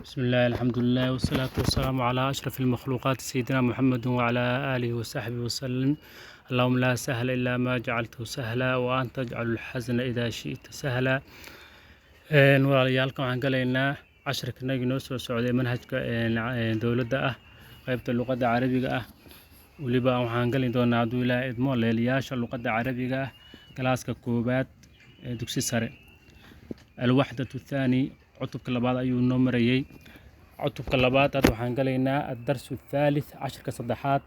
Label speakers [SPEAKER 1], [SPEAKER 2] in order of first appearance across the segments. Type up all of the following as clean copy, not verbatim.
[SPEAKER 1] بسم الله، الحمد لله، والصلاة والسلام على أشرف المخلوقات سيدنا محمد وعلى آله وصحبه وسلم. اللهم لا سهل إلا ما جعلته سهلا وأنت تجعل الحزن إذا شئت سهلا. Walaalayaalkan, waxaan galaynaa casharkanagii noo soo socday manhajka dowladda ah, qaybta luqadda Carabiga ah. Weliba waxaan gali doonaa, hadduu Ilaahay idmo, leeliyaasha luqadda Carabiga ah, galaaska koowaad ee dugsi sare, الوحدة الثاني. Cutubka labaad ayuu noo marayey. Cutubka labaad hadda waxaan galaynaa الدرس الثالث, casharka saddexaad,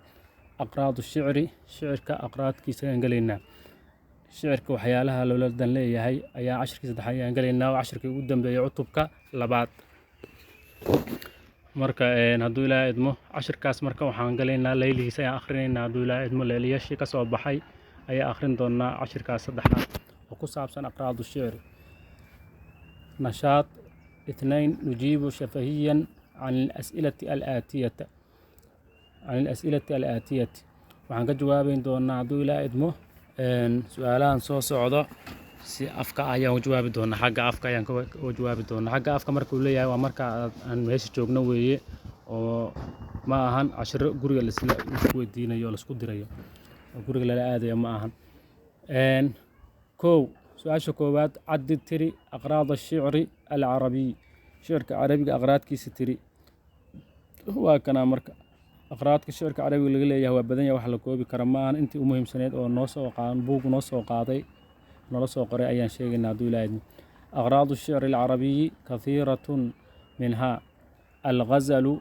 [SPEAKER 1] أغراض الشعر, shicirka aqraadkiisa ayaan galaynaa. Shicirka waxyaalaha loola dan leeyahay ayaa casharkii saddexaad ayaan galaynaa, oo casharkii ugu dambeeyay cutubka labaad. Marka hadduu Ilaahay idmo, cashirkaas marka waxaan galaynaa layligiisa ayaan akhrinaynaa, hadduu Ilaahay idmo. Leeliyaashii ka soo baxay ayaa akhrin doonaa cashirkaas saddexaad oo ku saabsan أغراض الشعر. نشاط 2: نجيب شفهيا عن الأسئلة الآتية. Waxaan ka jawaabayn doonaa, hadduu Ilaahay idmo, su-aalahan soo socdo. Si afka ayaan uga jawaabi doonaa, xagga afka ayaan uga jawaabi doonaa. Xagga afka markuu leeyahay, waa marka aan meesha joogno weeye, oo ma ahan cashiro guriga laisla isku weydiinayo oo laisku dirayo oo guriga lala aadayo, ma ahan. Kow, su-aasha koowaad: عدد, tiri, أغراض الشعر العربي. Shicirka Carabiga aqraadkiisa tiri. Waa kanaa. Marka aqraadka shicirka Carabiga laga leeyahay waa badan yahay, wax la koobi kara ma ahan. Intii u muhiimsaneyd oo noo soo qaadan buug noo soo qaaday, noola soo qoray ayaan sheegaynaa, hadduu Ilaahay idmo. أغراض الشعر العربي كثيرة، منها الغزل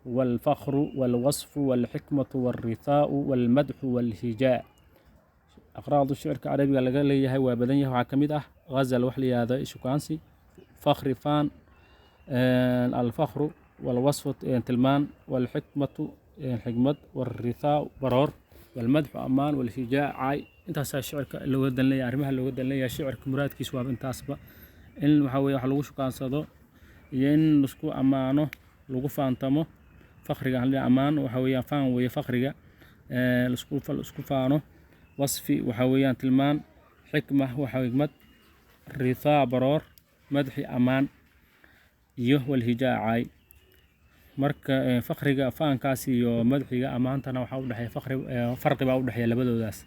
[SPEAKER 1] والفخر والوصف والحكمة والرثاء والمدح والهجاء. Aqraadu shicirka Carabiga laga leeyahay waa badan yahay. Waxaa ka mid ah ghazal, wax la yihahdo shukaansi, fakhri, faan, الفخر والوصف, tilmaan, والحكمة, xikmad, والرثاء, baroor, والمدح, ammaan, والهجاء, caay. Intaasaa shicirka looga dan leeyahay. Arrimaha looga dan leeyahay shicirka muraadkiisa waaba intaasba: in waxa weye wax lagu shukaansado iyo in laisku ammaano, lagu faantamo. Fakhriga aan leeyahay, ammaan waxa weeyaan faan weeye. Fakhriga laisku faano, wasfi waxa weeyaan tilmaan, xikma waxa xikmad, rithaa baroor, madxi ammaan iyo والهجاء caay. Marka fakhriga, faankaas iyo madxiga, ammaantana waxaa u dhexeeya fakhri, farqi baa u dhexeeya labadoodaas.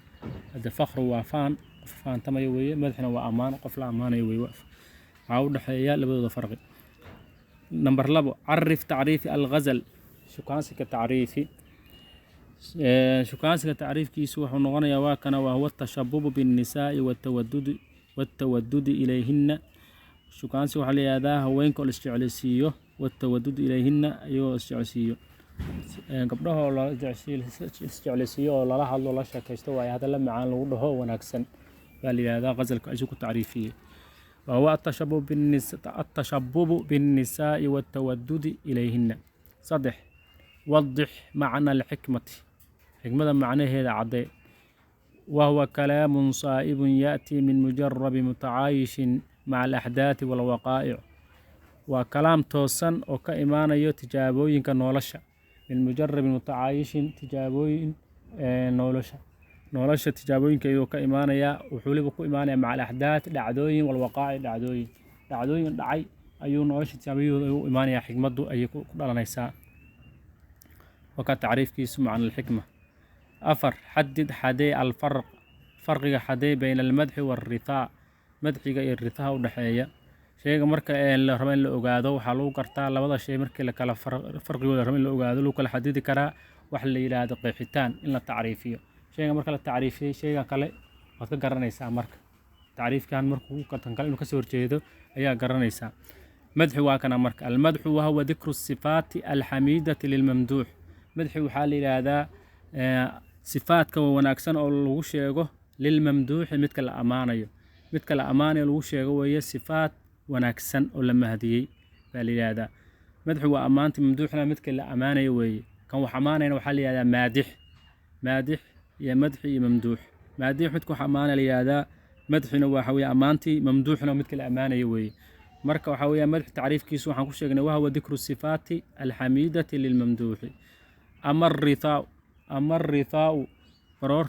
[SPEAKER 1] Hadde fakhru waa faan, qof faantamaya weeye. Madxina waa ammaan, qof la ammaanayo weeye. Waxaa u dhexeeya labadooda farqi. Number 2: عرف, tacriifi, الغزل, shukaansiga tacriifi. Shukaansiga tacriifkiisu wuxuu noqonayaa, waa kana: وهو التشبب بالنساء والتودد إليهن. Shukaansi waxaa la yihahdaa haweenka oo la isjeclaysiiyo, والتودد إليهن, iyagoo isjeclaysiiyo, gabdhaha oo la isjeclaysiiyo oo lala hadlo, la sheekaysto waayo, hadalla macaan lagu dhaho, wanaagsan baa la yihahdaa ghazalka ayuu ku tacriifiyey. وهو التشبب بالنساء والتودد إليهن. 3: وضح معنى الحكمة. Xikmada macnaheeda caddee. وهو كلام صائب يأتي من مجرب متعايش مع الأحداث والوقائع. Waa kalaam toosan oo ka imaanayo tijaabooyinka nolosha. من مجرب متعايش, tijaabooyin nolosha tijaabooyinka ayuu ka imaanayaa. Wuxuu weliba ku imaanaya مع الأحداث, dhacdooyin, والوقائع, dhacdooyin dhacay ayuu nolosha tijaabooyinka u imaanayaa. Xikmaddu ayay ku dhalanaysaa. Wakaa tacriifkiisu معنى الحكمة. 4: حدد, xadee, الفرق, farqiga xadee, بين المدح والرثاء, madxiga iyo rithaha u dhexeeya. Shayga marka la rabo in la ogaado, waxaa lagu gartaa labada shay markii la kala farqigooda rabo in la ogaado, lagu kala xadidi karaa wax la yidhaahdo qeexitaan, in la tacriifiyo shayga. Marka la tacriifiyey, shayga kale waad ka garanaysaa. Marka tacriifkan markuu kan kale inuu kasoo horjeedo ayaa garanaysaa. Madxi waa kana. Marka المدح وهو ذكر الصفات الحميدة للممدوح. Madxi waxaa la yidhaahdaa sifaadka wanaagsan oo lagu sheego للممدوح, midka la ammaanayo. Midka la ammaanayo lagu sheego weeye, sifaad wanaagsan oo la mahdiyey baa la yidhaahdaa. Madxu waa ammaanta, mamduuxna midka la ammaanayo weeye. Kan wax ammaanayana waxaa la yidhahdaa maadix. Maadix iyo madxi iyo mamduux. Maadix midka wax ammaanaya la yidhahdaa, madxina waxa weeye ammaantii, mamduuxna midka la ammaanayo weeye. Marka waxaa weeye madx tacriifkiisu waxaan ku sheegnay وهو ذكر الصفات الحميدة للممدوح. أما الرثاء, baroor,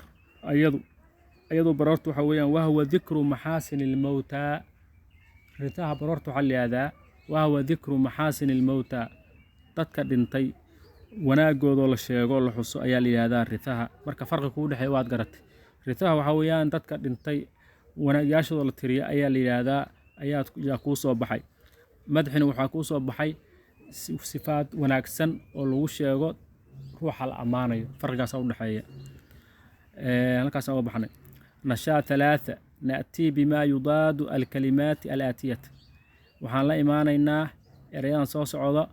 [SPEAKER 1] iyadu baroortu waxa weeyaan وهو ذكر محاسن الموتى. Rithaha, baroorta, waxaa la yihahdaa Wahuwa dikru maxaasini almowta, dadka dhintay wanaagoodoo la sheego, la xuso ayaa la yidhahdaa rithaha. Marka farqi kuu dhexeeya waad garatay. Rithaha waxaa weeyaan dadka dhintay wanaagyaashooda la tiriya ayaa la yidhaahdaa, ayaa kuu soo baxay. Madxina waxaa kuu soo baxay sifaad wanaagsan oo lagu sheego ruuxa la ammaanayo. Farqigaasaa u dhexeeya. Halkaasaan uga baxnay. Nashaa 3, na'tii bimaa yudaadu alkalimaati alaatiyata. Waxaan la imaanaynaa erayadan soo socda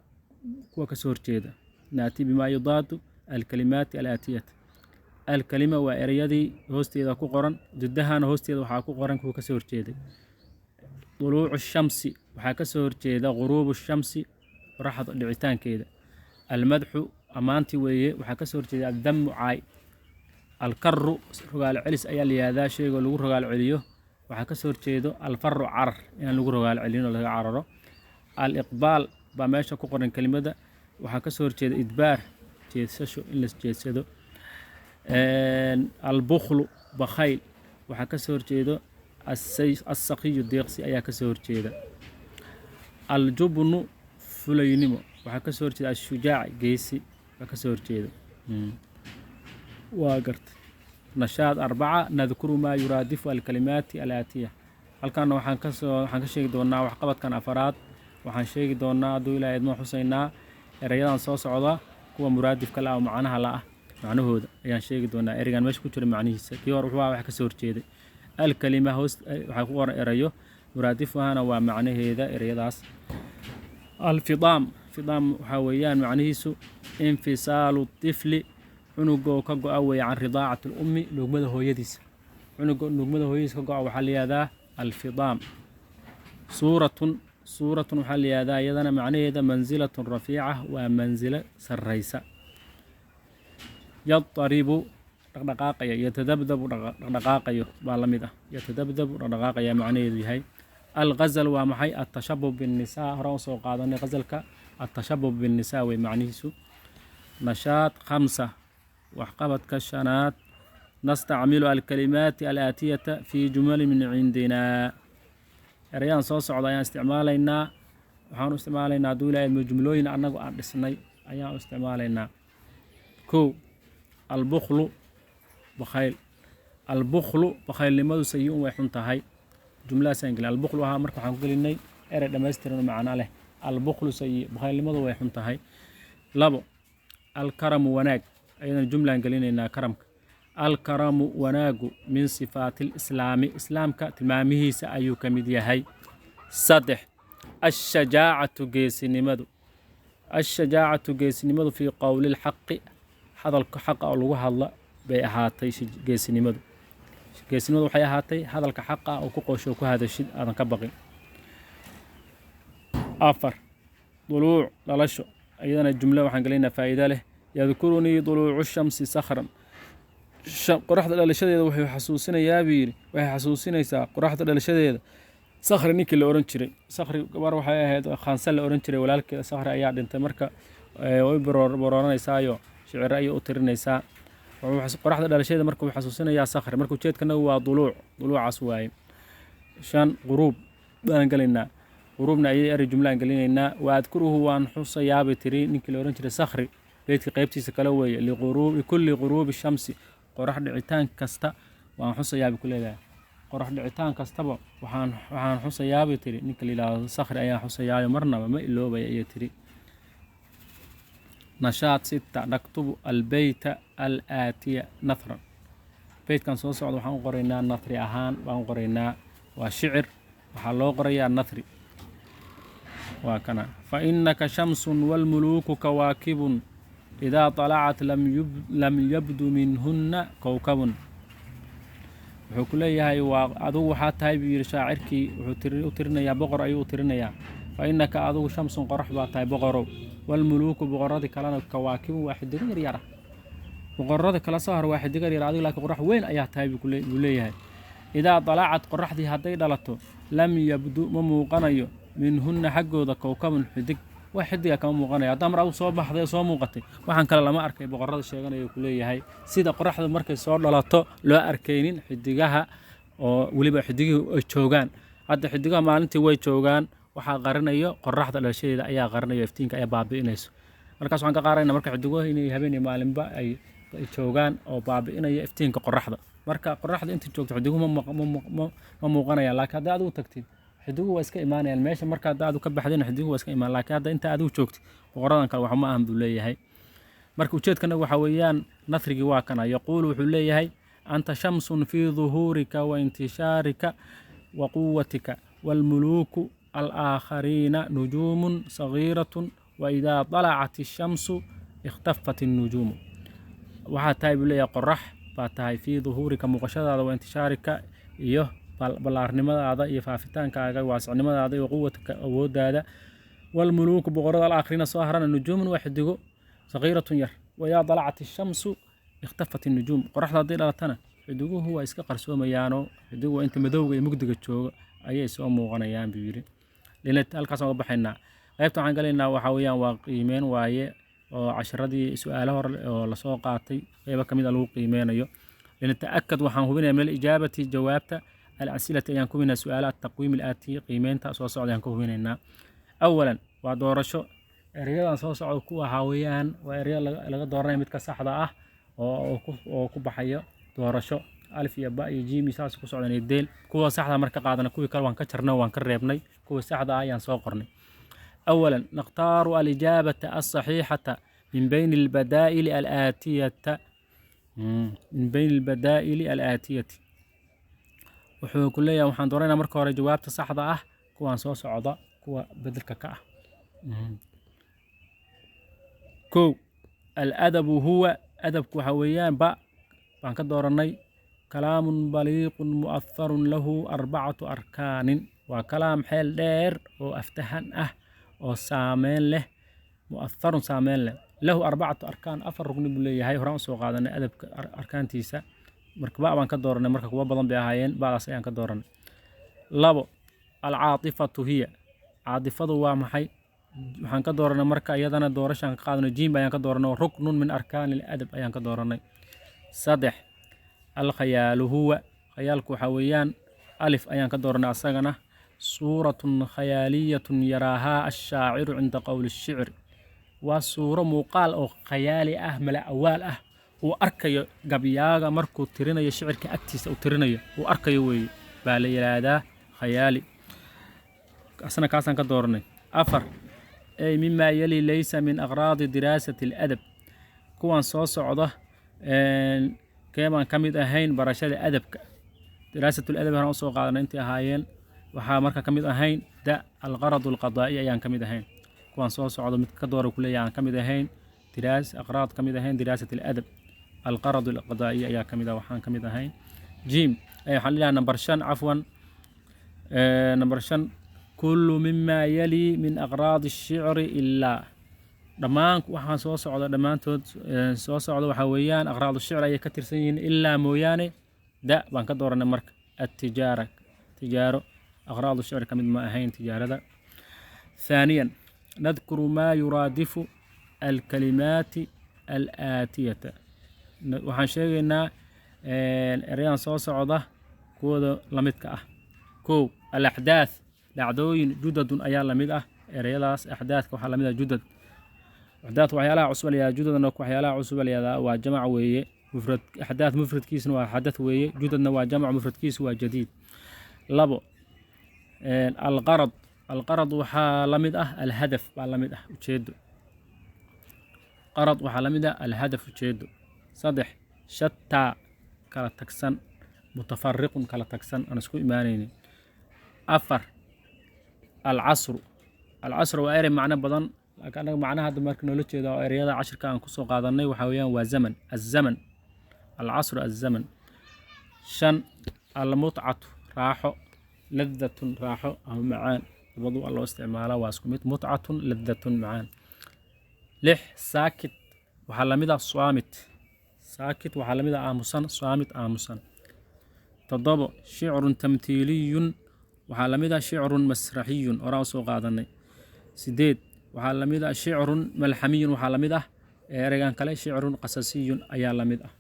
[SPEAKER 1] kuwa ka soo horjeeda. Na'tii bimaa yudaadu alkalimaati alaatiyata. Alkalima waa ereyadii hoosteeda ku qoran, didahana hoosteeda waxaa ku qoran kuwa ka soo horjeeday. Duluucu shamsi waxaa ka soo horjeeda ghuruubu shamsi, qoraxda dhicitaankeeda. Almadxu ammaantii weeye, waxaa ka soo horjeeda addamu, caay. Alkaru rogaal celis ayaa la yihahdaa, sheyga lagu rogaal celiyo. Waxaa ka soo horjeedo alfaru, carar, inaan lagu rogaal celin oo laga cararo. Aliqbaal baa meesha ku qoran kelimada, waxaa ka soo horjeeda idbaar, jeedsasho, in la jeedsado. Albukhlu bakhayl, waxaa ka soo horjeedo assaqiyu, deeqsi ayaa ka soo horjeeda. Aljubnu fulaynimo, waxaa ka soo horjeeda ashujaac, geesi baa ka soo horjeeda. Waa gartay. Nashaad 4, nadkuru maa yuraadifu alkalimaati alaatiya. Halkaana waxaan ka sheegi doonaa waxqabadkan afaraad. Waxaan sheegi doonaa, hadduu Ilaahay idmo, xusaynaa erayadan soo socda kuwa muraadifka la ah oo macnaha la ah, macnahooda ayaan sheegi doonaa. Ereygan meesha ku jira macnihiisa, kii hore wuxuu ahaa wax ka soo horjeeday. Alkalima hoos waxaa ku qoran erayo muraadifahana waa macnaheeda ereyadaas. Alfidaam, fidaam waxaa weeyaan macnihiisu infisaalu tifli, cunugoo ka go'a weeye, can ridaacati lummi, nuugmada hooyadiisa. Cunuga nuugmada hooyadiisa ka go'a waxaa la yihahdaa alfidaam. Suuratun, suuratun waxaa la yihahdaa iyadana macnaheeda mansilatun rafiica, waa mansilo sarraysa. Yadaribu dhaqdhaqaaqaya, yatadabdabu dhaqdhaqaaqayo baa la mid ah. Yatadabdabu dhaqdhaqaaqaya macnaheedu yahay. Alghazal waa maxay? Atashabub binnisaa, horaan usoo qaadanay ghazalka. Atashabub binnisaa wey macnihiisu. Nashaad 5, waxqabadka shanaad, nastacmilu alkalimaati alaatiyata fii jumali min cindinaa. Erayadan soo socda ayaan isticmaalaynaa. Waxaan u isticmaalaynaa, hadduu Ilaahay idmo, jumlooyin annagu aan dhisnay ayaan u isticmaalaynaa. 1, albukhlu bakhayl. Albukhlu bakhaylnimadu sayi-un, way xun tahay. Jumladaasaan gelin albukhlu ahaa. Marka waxaan ku gelinay erey dhammaystiran oo macno leh. Albukhlu sayi, bakhaylnimadu way xun tahay. 2, alkaramu wanaag, ayadana jumlaan gelinaynaa karamka. Alkaramu wanaagu min sifaati lislaami, islaamka tilmaamihiisa ayuu ka mid yahay. 3, ashajaacatu geesinimadu. Ashajaacatu geesinimadu fii qowli lxaqi, hadalka xaqa oo lagu hadla bay ahaatay geesinimadu. Geesinimadu waxay ahaatay hadalka xaqa ah oo ku qoosho oo ku hadashid aadan ka baqin. 4, duluuc dhalasho, iyadana jumlo waxaan gelinaynaa faa'iido leh. Yadkurunii duluucu shamsi sakhran, qoraxda dhalashadeeda wuxuu xasuusinayaa buu yidhi, waxay xasuusinaysaa qoraxda dhalashadeeda Sakhri, ninkii la oran jiray. Sakhri gabar waxay ahayd Khanse la oran jiray, walaalkeeda Sakhri ayaa dhintay. Marka way borooranaysaayo shiciro ayay u tirinaysaa. Qoraxda dhalashadeeda marka wuxuu xasuusinayaa Sakhri. Marka ujeedkanagu waa duluuc, duluucaas waaye. 5, quruub baan gelaynaa. Quruubna ayay erey jumlaan gelinaynaa. Wa adkuruhu waan xusayaabay tiri ninkii la oran jiray Sakhri. Beydka qaybtiisa kale weeye. Likulli quruubi shamsi, qorax dhicitaan kasta waan xusayaabay ku leedahay. Qorax dhicitaan kastaba waxaan xusayaabay tiri ninka la yidhaahdo Sakhri ayaan xusayaayo, marnaba ma iloobaya ayay tiri. Nashaad 6, naktubu albeyta alaatiya nathran. Beytkan soo socda waxaan u qoraynaa nathri ahaan baan u qoraynaa. Waa shicir, waxaa loo qorayaa nathri. Waa kana: fa inaka shamsun wاlmuluuku kawaakibun, idaa طalacat lam yabdu minhunna kowkabun. Wuxuu ku leeyahay waa adigu waxaa tahay buu yidhi shaacirkii. Wuxuu u tirinayaa boqor ayuu u tirinayaa. Fa innaka adigu shamsun, qorax baa tahay boqorow. Walmuluuku boqoradii kalena kawaakibun, waa xidigo yaryar ah. Boqorada kala soo har waa xidigo yaryar, adigu laakiin qorax weyn ayaa tahay buu leeyahay. Idaa dalacad, qoraxdii hadday dhalato, lam yabdu ma muuqanayo, minhunna xaggooda, kowkabun xidig, wax xidiga kama muuqanayo. Haddaa mar adigu soo baxday oo soo muuqatay, waxaan kale lama arkay boqorada sheeganaya ku leeyahay. Sida qoraxda markay soo dhalato loo arkaynin xidigaha, oo weliba xidigihii ay joogaan. Hadda xidigaha maalintii way joogaan. Waxaa qarinayo qoraxda dhalashadeeda ayaa qarinayo, iftiinka ayaa baabi'inayso. Markaas waxaan ka qaadanaynaa marka xidiguhu inay habeen iyo maalinba ay joogaan oo baabi'inaya iftiinka qoraxda. Marka qoraxda inta joogto xidiguhu ma muuqanayaan, laakiin hadda adigu tagtid xidiguhu waa iska imaanayaan meesha. Marka hadda adigu ka baxdina xidiguhu waa iska imaan, laakiin hadda inta adigu joogtid boqoradan kale wax ma ahan buu leeyahay. Marka ujeedkana waxa weeyaan nathrigii waa kana. Yaquulu, wuxuu leeyahay: anta shamsun fii duhuurika wa intishaarika wa quwatika, waalmuluuku alaakhariina nujuumun sagiiratun, waidaa dalacat ishamsu ikhtafat innujuumu. Waxaa tahay, buu leeyahay, qorax baa tahay fii duhuurika, muuqashadaada, wa intishaarika, iyo ballaarnimadaada iyo faafitaankaaga, waasicnimadaada, iyo quwatika, awooddaada. Waalmuluuku, boqorada, alaakhariina, soo harana, nujuumun, waa xidigo, sagiiratun, yar. Waidaa dalacat ishamsu ikhtafat innujuum, qoraxda hadday dhalatana xidiguhu waa iska qarsoomayaanoo xidiguhu waa inta madowga iyo mugdiga jooga ayay soo muuqanayaan, buu yidhi. Halkaasaan uga baxaynaa. Qaybta waxaan galaynaa waxaa weeyaan waa qiimeyn waaye, oo casharadii su-aalo hore oo lasoo qaatay qeybo ka mid a lagu qiimeynayo. Linata'akad, waxaan hubinayaa, min alijaabati, jawaabta, alasilati ayaan ku hubinayaa, su-aalaha ataqwiim alaati, qiimeynta soo socda ayaan ka hubinaynaa. Awalan waa doorasho. Ereyadan soo socda ku waxaa weeyaan waa ereyo laga dooranaya midka saxda ah oo ku baxayo doorasho. Alif iyo ba iyo jim iyo saas ku socdaan iyo deel. Kuwa saxda marka qaadana, kuwii kale waan ka jarnay, waan ka reebnay, kuwa saxda ah ayaan soo qornay. أولا نختار الإجابة الصحيحة من بين البدائل الآتية، من بين البدائل الآتية. Wuxuu ku leeyahay waxaan dooranaa marka hore jawaabta saxda ah kuwaan soo socda, kuwa bedelka ka ah. Kow, aladabu huwa, adabku waxa weeyaan, ba baan ka dooranay, kalaamun baliiqun mu'atharun lahu arbacatu arkaanin. Waa kalaam xeel dheer oo aftahan ah oo saameyn leh, mu'atharun, saameyn leh, lahu arbacatu arkaan, afar rugni buu leeyahay. Horaan usoo qaadanay adabka arkaantiisa. Marka ba baan ka dooranay. Marka kuwa badan bay ahaayeen, badaas ayaan ka dooranay. Labo, alcaatifatu hiya, caatifadu waa maxay? Waxaan ka dooranay marka iyadana doorashaan ka qaadanay, jim ayaan ka dooranay, oo ruknun min arkaani aladab ayaan ka dooranay. Saddex, alkhayaalu huwa, khayaalku waxaa weeyaan, alif ayaan ka dooranay asagana, suuratun khayaaliyatun yaraahaa ashaaciru cinda qowli shicr. Waa suuro muuqaal oo khayaali ah, mala awaal ah, uu arkayo gabyaaga markuu tirinayo shicirka agtiisa uu tirinayo, uu arkayo weeye baa la yidhaahdaa khayaali. Asna kaasaan ka dooranay. Afar, ay mima yali laysa min aqraadi diraasati aladab? Kuwan soo socda keebaan ka mid ahayn barashada adabka? Diraasatu ladab horaan usoo qaadanay intay ahaayeen. Waxaa marka ka mid ahayn da, alqaradu alqadaa'i ayaan ka mid ahayn. Kuwan soo socda mid ka doora kuleeyahay aan ka mid ahayn diraas aqraad ka mid ahayn diraasat aladab. Alqaradu alqadaa'i ayaa ka mid ah waxaan ka mid ahayn. Jim, waxaan leeyahay number shan, cafwan, number shan, kullu mima yali min aqraadi الshicri ilaa, dhammaan waxaan soo socda, dhammaantood soo socda waxaa weeyaan aqraadu shicr ayay ka tirsan yihiin, ilaa, mooyaane, da baan ka dooranay. Marka attijaara, tijaaro, aqraadu shicr ka mid ma ahayn tijaarada. ثانيا نذكر ما يرادف الكلمات الآتية. Waxaan sheegaynaa erayadan soo socda kuwooda la midka ah. Kow, alaxdaath, dhacdooyin, judadun ayaa lamid ah ereyadaas. Axdaadka waxaa lamid ah judad. Axdaad waxyaalaha cusub la yihahdaa, judadna waxyaalaha cusub la yihahdaa, waa jamac weeye. Mufrad axdaad mufradkiisna waa xadath weeye, judadna waa jamac, mufradkiisu waa jadiid. Labo, alqarad, alqarad waxaa la mid ah alhadaf baa la mid ah, ujeedo. Qarad waxaa la mid ah alhadaf, ujeedo. Saddex, shataa, kala tagsan, mutafariqun, kala tagsan, aan isku imaanaynin. Afar, alcasru, alcasru waa erey macno badan, laakiin anaga macnaha hadda marka noola jeeda oo ereyada cashirka aan kusoo qaadanay waxaa weeyaan waa zaman, azaman, alcasru azaman. Shan, almutcatu, raaxo, ladatun, raaxo ama macaan, labadu waa loo isticmaalaa, waa isku mid, mutcatun, ladatun, macaan. Lix, saakit waxaa lamid ah saamit. Saakit waxaa lamid ah aamusan, saamit aamusan. Toddobo, shicrun tamthiiliyun waxaa lamid ah shicrun masraxiyun, horaan usoo qaadanay. Sideed, waxaa lamid ah shicrun malxamiyun, waxaa lamid ah ereygan kale shicrun qasasiyun ayaa lamid ah.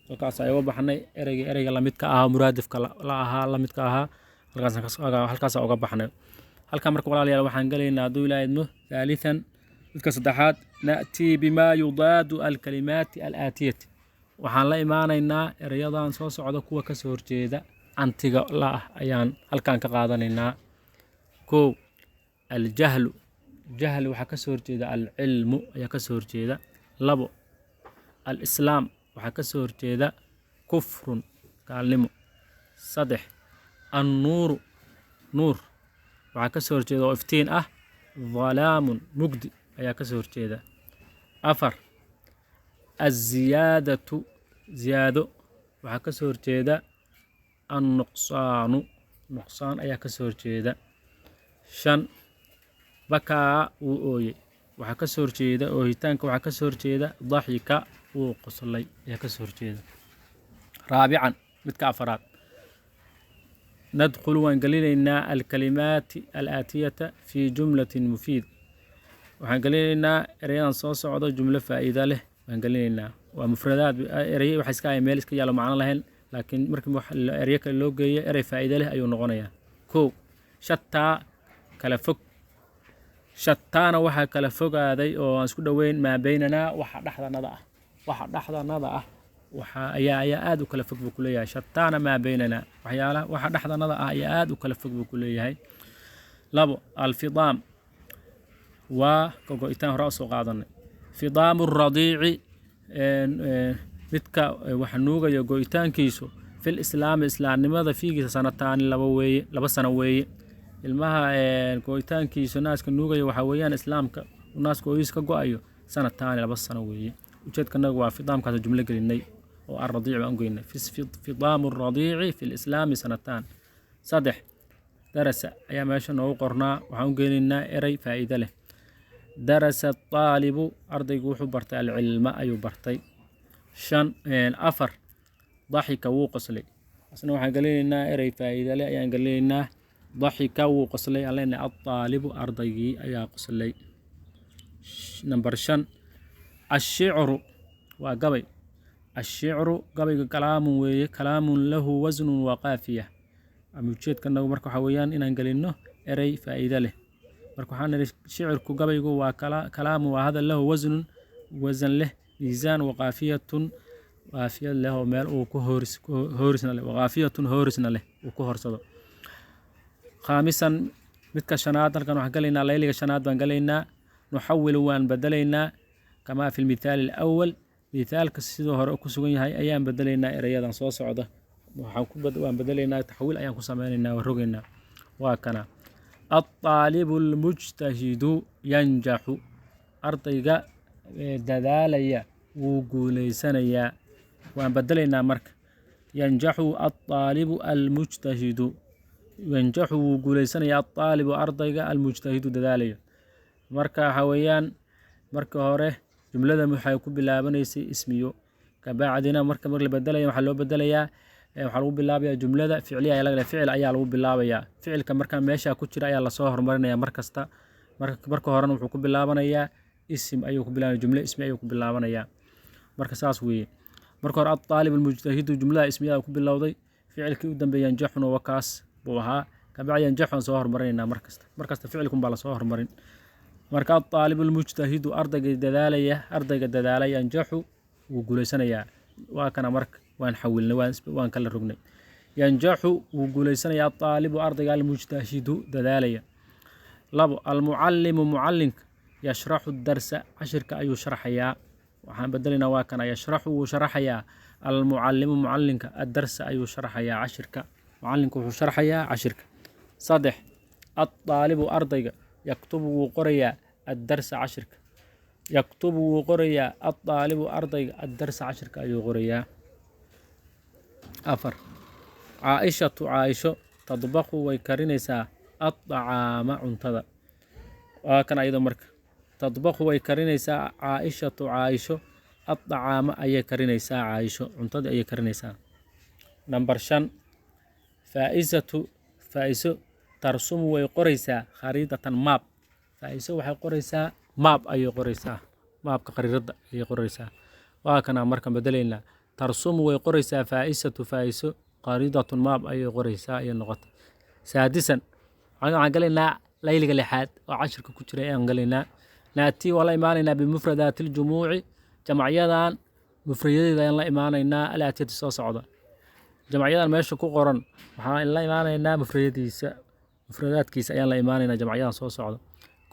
[SPEAKER 1] Halkaas ayaa uga baxnay ereyga ereyga lamidka ahaa, muraadifka la ahaa, lamidka ahaa, halkaasaan uga baxnay. Halkan marka, walaalayaal, waxaan galaynaa, hadduu Ilaahay idmo, ثالثا, midka saddexaad. نأتي بما يضاد الكلمات الآتية. Waxaan la imaanaynaa erayadan soo socda kuwa kasoo horjeeda, antiga la ah ayaan halkan ka qaadanaynaa. Kow, الجهل. Jahli waxaa kasoo horjeeda العلم ayaa kasoo horjeeda. Labo, الإسلام waxaa kasoo horjeeda كفر, gaalnimo. Saddex, النور. Nuur waxaa kasoo horjeeda oo iftiin ah ظلام, mugdi ayaa kasoo horjeeda. Afar, الزيادة. Ziyaado waxaa kasoo horjeeda النقصان, nuqsaan ayaa kasoo horjeeda. Shan, بكى, wuu ooyey, waxaa kasoo horjeeda oohitaanka waxaa kasoo horjeeda ضحك, wuu qoslay ayaa kasoo horjeeda. رابعا, midka afaraad. ندخل, waan gelinaynaa, الكلمات الآتية في جملة مفيد. Waxaan gelinaynaa erayadan soo socdo jumlo faa'iida leh waan gelinaynaa. Waa mufradaad, erey waxa iska ay meel iska yaalo macno lahayn, laakiin markii wax eryo kale loo geeyo erey faa'iido leh ayuu noqonayaa. Kow, شتى, kala fog. شتان, waxaa kala fogaaday oo aan isku dhoweyn ما بيننا, waxa dhexdanada ah. Waxa dhexdanada ah waxa ayaa aad u kala fog buu ku leeyahay. شتان ما بيننا, waxyaalaha waxa dhexdanada ah ayaa aad u kala fog buu ku leeyahay. Labo, الفطام waa gogo'itaan, hore usoo qaadanay. فطام الرضيع, midka wax nuugayo go'itaankiisu, في الإسلام, islaamnimada fiigiisa, سنتان, laba weeye, 2 sano weeye. Ilmaha go'itaankiisu naaska nuugaya waxaa weeyaan islaamka naaska hooyadiis ka go'ayo سنتان, 2 sano weeye. Ujeedkanagu waa fidaamkaas jumlo gelinay oo الرضيع baan u geynay. فطام الرضيع في الإسلام سنتان. Saddex, درس ayaa meesha noogu qornaa, waxaan u geynaynaa erey faa'iido leh. درس الطالب, ardaygu wuxuu bartay, العلم ayuu bartay. Shan, afar, ضحك, wuu qoslay. Asna waxaan gelinaynaa erey faa'iido leh ayaan gelinaynaa. ضحك, wuu qoslay aan leenahay, الطالب, ardaygii ayaa qoslay. Number shan, الشعر waa gabay. الشعر, gabayga, كلام weeye, كلام له وزن وقافية. Ama ujeedkanagu marka waxaa weeyaan inaan gelinno erey faa'iido leh. Marka waxaan nidhi shicirku, gabaygu, waa كلام, waa hadal, له وزن, wasan leh, miisaan, وقافية, qaafiyad leh oo meel uu ku hooris hoorisna leh, وقافية, hoorisna leh uu ku horsado. خامسا, midka shanaad. Halkan waxaan galaynaa layliga shanaad baan galaynaa. نحول, waan bedelaynaa, كما في المثال الأول, mithaalka sidoo hore ku sugan yahay ayaan bedelaynaa erayadan soo socda. Waxaan ku waan bedelaynaa, taxwiil ayaan ku sameynaynaa, waan rogaynaa. Waa kana: الطالب المجتهد ينجح, ardayga dadaalaya wuu guuleysanayaa. Waan bedelaynaa marka: ينجح الطالب المجتهد. ينجح, wuu guuleysanayaa, الطالب, ardayga, المجتهد, dadaalaya. Marka waxaa weeyaan marka hore jumlada waxay ku bilaabanaysay ismiyo, kabacdina marka mar la bedelaya waxaa loo bedelayaa, waxaa lagu bilaabayaa jumlada ficliya ayaa laga ficil ayaa lagu bilaabayaa. Ficilka marka meesha ku jira ayaa lasoo horumarinaya mar kasta. Marka horena wuxuu ku bilaabanayaa isim ayuu ku bilaabanaya, jumlo ismi ayuu ku bilaabanayaa. Marka saas weeye. Marka hore الطالب المجتهد jumlada ismiyada ku bilowday, ficilkii u dambeeya ينجح na wakaas buu ahaa. Kabacdi ينجح aan soo horumarinaynaa mar kasta. Mar kasta ficilkun baa lasoo horumarin. Marka الطالب المجتهد, ardayga dadaalaya, ardayga dadaalay, ينجح, wuu guuleysanayaa. Waa kana marka waan xawilnay, waan kala rognay. ينجح, wuu guuleysanayaa, الطالب, ardayga, المجتهد, dadaalaya. Labo, المعلم, mucallinka, يشرح الدرس, cashirka ayuu sharxayaa. Waxaan bedelaynaa, waa kana: يشرح, wuu sharaxayaa, المعلم, mucallinka, الدرس ayuu sharxayaa, cashirka. Mucallinka wuxuu sharxayaa cashirka. Saddex, الطالب, ardayga, يكتب, wuu qorayaa, الدرس, cashirka. يكتب, wuu qorayaa, الطالب, ardayga, الدرس, cashirka ayuu qorayaa. Afar, عائشة, caaisho, تطبخ, way karinaysaa, الطعام, cuntada. Waa kan ayado marka: تطبخ, way karinaysaa, عائشة, caaisho, الطعام ayay karinaysaa, caaisho cuntadii ayay karinaysaa. Number shan, فائزة, faa'iso, ترسم, way qoraysaa, خريطة, maab. Faa'iso waxay qoraysaa maab ayay qoraysaa, maabka khariirada ayay qoraysaa. Waa kana markaan bedelaynaa: ترسم, way qoraysaa, فائزة, faa'iso, خريطة, maab ayay qoraysaa ayay noqotay. سادسا, waxaan galaynaa Layliga lixaad oo cashirka ku jira ayaan galaynaa. Naatii waa la imaanaynaa bimufradaati ljumuuci, jamacyadan mufradadeeda ayaan la imaanaynaa, alaatiyati soo socda. Jamacyadan meesha ku qoran waxaan la imaanaynaa mufradadiisa, mufradaadkiisa ayaan la imaanaynaa jamacyadan soo socda.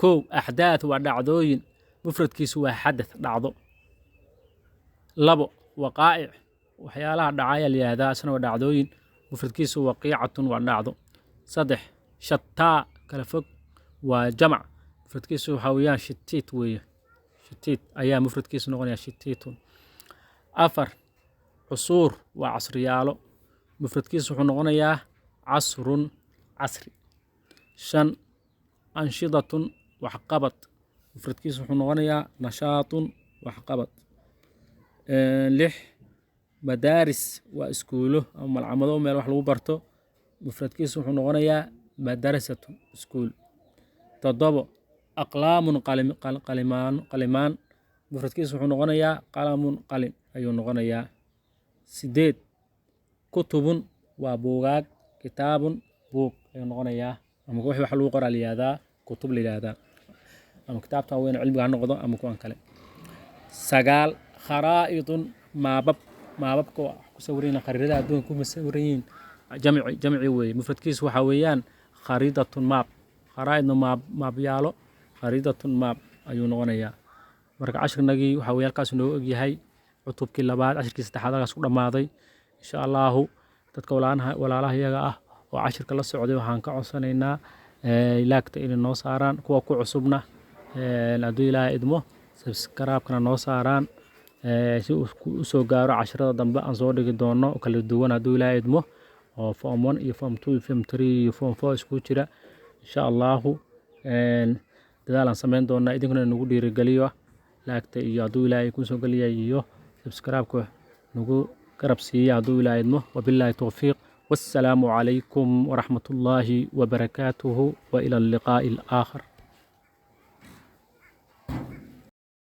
[SPEAKER 1] Kow, axdaath waa dhacdooyin, mufradkiisu waa xadath, dhacdo. Labo, waqaa'ic waxyaalaha dhacaya la yihahdaa, isna waa dhacdooyin, mufradkiisu waqiicatun, waa dhacdo. Saddex, shataa kala fog waa jamac, mufradkiisu waxaa weeyaan shitiit weeye, shitiit ayaa mufradkiisu noqonaya, shitiitun. Afar, cusuur waa casriyaalo, mufradkiisu wuxuu noqonayaa casrun, casri. Shan, anshidatun waxqabad, mufradkiisu wuxuu noqonayaa nashaatun, waxqabad. Lix, madaaris waa iskuulo ama malcamado, meel wax lagu barto, mufradkiisu wuxuu noqonayaa madarasatu, iskuul. Toddobo, aqlaamun qalimaan, qalimaan, mufradkiisu wuxuu noqonayaa qalamun, qalin ayuu noqonayaa. Sideed, kutubun waa buugaag, kitaabun buug ayuu noqonayaa, ama wix wax lagu qoraa la yihahdaa kutub la yihahdaa, ama kitaabtan weyn cilmiga ha noqdo ama kuwan kale. Sagaal, kharaa'idun maabab, maababka waa ku sawiran yihiin khariidadaha adduunka ku sawiran yihiin, jamci, jamci weeye, mufradkiisu waxaa weeyaan khariidatun, maab. Kharaa'idna maab, maabyaalo, khariidatun maab ayuu noqonayaa. Marka cashirnagii waxaa weeye halkaas inoogu ogyahay cutubkii labaad, cashirkii saddexaad halkaas ku dhammaaday. Insha Allahu dadka walaalaha iyaga ah oo cashirka la socday waxaan ka codsanaynaa laagta inay noo saaraan, kuwa ku cusubna hadduu Ilaahay idmo subscribe-kana noo saaraan, si uu u soo gaaro cashirada dambe aan soo dhigi doono oo kala duwan hadduu Ilaahay idmo, oo form 1 iyo form 2 iyo form 3 iyo form 4 iskugu jira. Insha Allahu dadaal aan samayn doonaa, idinkuna nagu dhiirigeliyo laagta iyo hadduu Ilaahay kuu soo geliyay iyo subscribe-ka nagu garab siiya hadduu Ilaahay idmo. Wabilaahi towfiiq, wassalaamu calaykum waraxmatullaahi wabarakaatuhu, wa ila alliqaa'i alaakhar.